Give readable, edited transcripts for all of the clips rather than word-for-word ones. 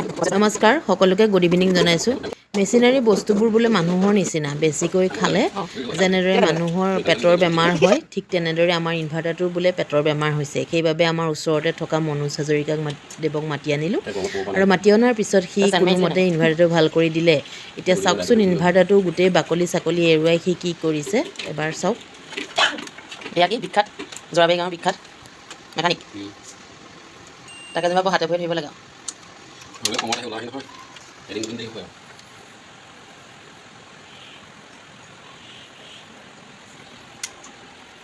নমস্কাৰ, সকলোকে good evening জনাইছোঁ। মেচিনাৰী বস্তুবোৰ বোলে মানুহৰ নিচিনা, বেছিকৈ খালে যেনেদৰে মানুহৰ পেটৰ বেমাৰ হয়, ঠিক তেনেদৰে আমাৰ ইনভাৰ্টাৰটোৰ বোলে পেটৰ বেমাৰ হৈছে। সেইবাবে আমাৰ ওচৰতে থকা মনোজ হাজৰিকাক দেৱক মাতি আনিলোঁ আৰু মাতি অনাৰ পিছত সি কোনোমতে ইনভাৰ্টাৰটো ভাল কৰি দিলে। এতিয়া চাওকচোন, ইনভাৰ্টাৰটো গোটেই বাকলি চাকলি এৰুৱাই সি কি কৰিছে, এবাৰ চাওক। এয়া কি বিখ্যাত যোৰাবাৰী গাঁৱৰ বিখ্যাত মেকানিক। তাকে যেনিবা বৰ হাতে ভৰি ধৰিব লাগে আৰু। নহ'লে সময়ত আহি ওলাহি নহয়, এদিন দুদিন দেৰি হয় আৰু।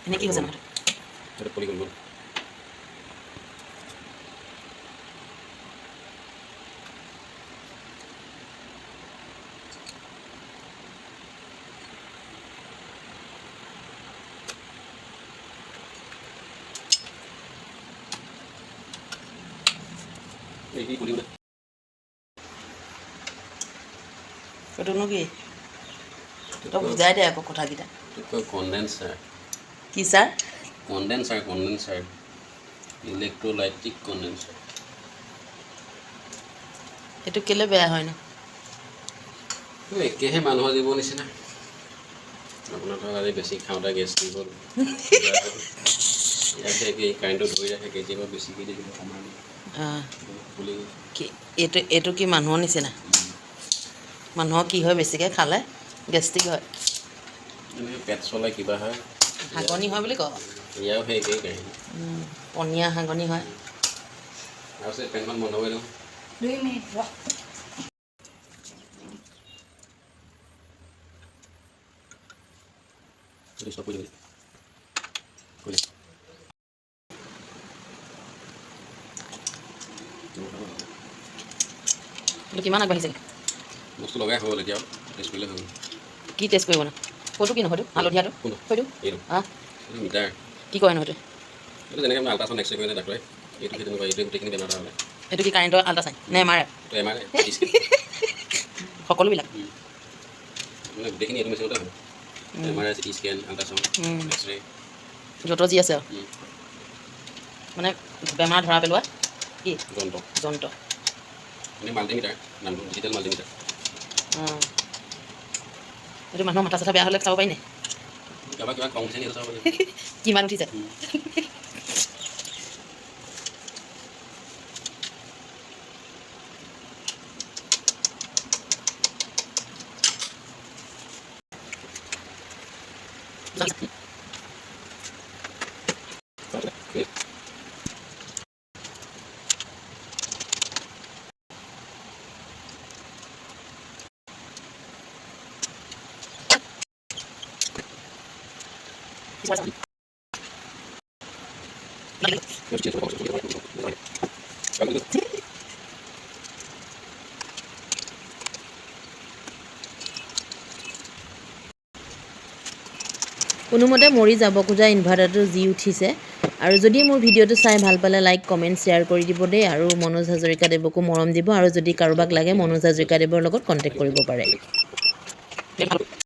এনেই কি হৈছে নহয়? সেইটো পলি গ'ল গ'ল। এই কি কৰি? এইটোনো কি, তই বুজাই দে আকৌ কথাকেইটা। কণ্ডেনচাৰ। কি sir? Condenser, condenser, electrolytic condenser. সেইটো কেলৈ বেয়া হয় নো? একেহে মানুহৰ জীৱৰ নিচিনা। আপোনাৰ ধৰক আজি বেছি খাওঁতে গেষ্ট্ৰিক হ'ল, কিবা হ'ল। ইয়াত একেই, কাৰেণ্টটো ধৰি ৰাখে, কেতিয়াবা বেছিকৈ দি দিলে, কমাই দিয়ে। ফুলি গৈছে। কি এইটো কি মানুহৰ নিচিনা? মানুহৰ কি হয়, বেছিকৈ খালে গেষ্ট্ৰিক হয়। এনেকৈ পেট চলে, কিবা হয়। হাগনি হয় বুলি কওঁ। ইয়াও সেই একেই কাহিনী। পনীয়া হাগনি হয়। আৰু ফেনখন বন্ধ কৰি দিওঁ। 2 মিনিট ৰ। এইটো ষ্টপ কৰি দিবি, কৰি দে। এইটো কিমান আগবাঢ়িছে? বস্তু লগাই হৈ গ'ল, এতিয়া টেষ্ট কৰিলে হৈ গ'ল। কি টেষ্ট কৰিব ন? সৈটো কি নহয়, হালধীয়াটো? কোনটো? সৈটো। এইটো? আহ। এইটো মিটাৰ। কি কয় নহয় এইটো? এইটো যেনেকৈ আপোনাৰ আল্ট্ৰাচাউণ্ড, এক্সৰে কৰে ডাক্তৰে, এইটো সেই তেনেকুৱা। এইটোৱে গোটেইখিনি বেমাৰ হ'লে। এইটো কি কাৰেণ্টৰ আল্ট্ৰাচাউণ্ড নে এম আৰ? এইটো এমআৰআই। সকলোবিলাক। মানে গোটেইখিনি এইটো মেচিনতে হয়, MRI, CT scan, ultrasound, X-ray. য'ত যি আছে আৰু মানে বেমাৰ ধৰা পেলোৱা কি? যন্ত্ৰ। যন্ত্ৰ। মানে মাল্টিমিটাৰ নামটো, ডিজিটেল মাল্টিমিটাৰ। অঁ, এইটো মানুহৰ মাথা চাথা বেয়া হ'লে চাব পাৰি নে? কাৰোবাৰ কিবা খং উঠিছে নি, সেইটো চাব পাৰি। কিমান উঠিছে। কোনোমতে মৰি যাব খোজা ইনভাৰ্টাৰটো জি উঠিছে। আৰু যদি মোৰ ভিডিঅ'টো চাই ভাল পালে, লাইক, কমেণ্ট, শ্বেয়াৰ কৰি দিব দেই। আৰু মনোজ হাজৰিকাদেৱকো মৰম দিব। আৰু যদি কাৰোবাক লাগে, মনোজ হাজৰিকাদেৱৰ লগত কণ্টেক্ট কৰিব পাৰে।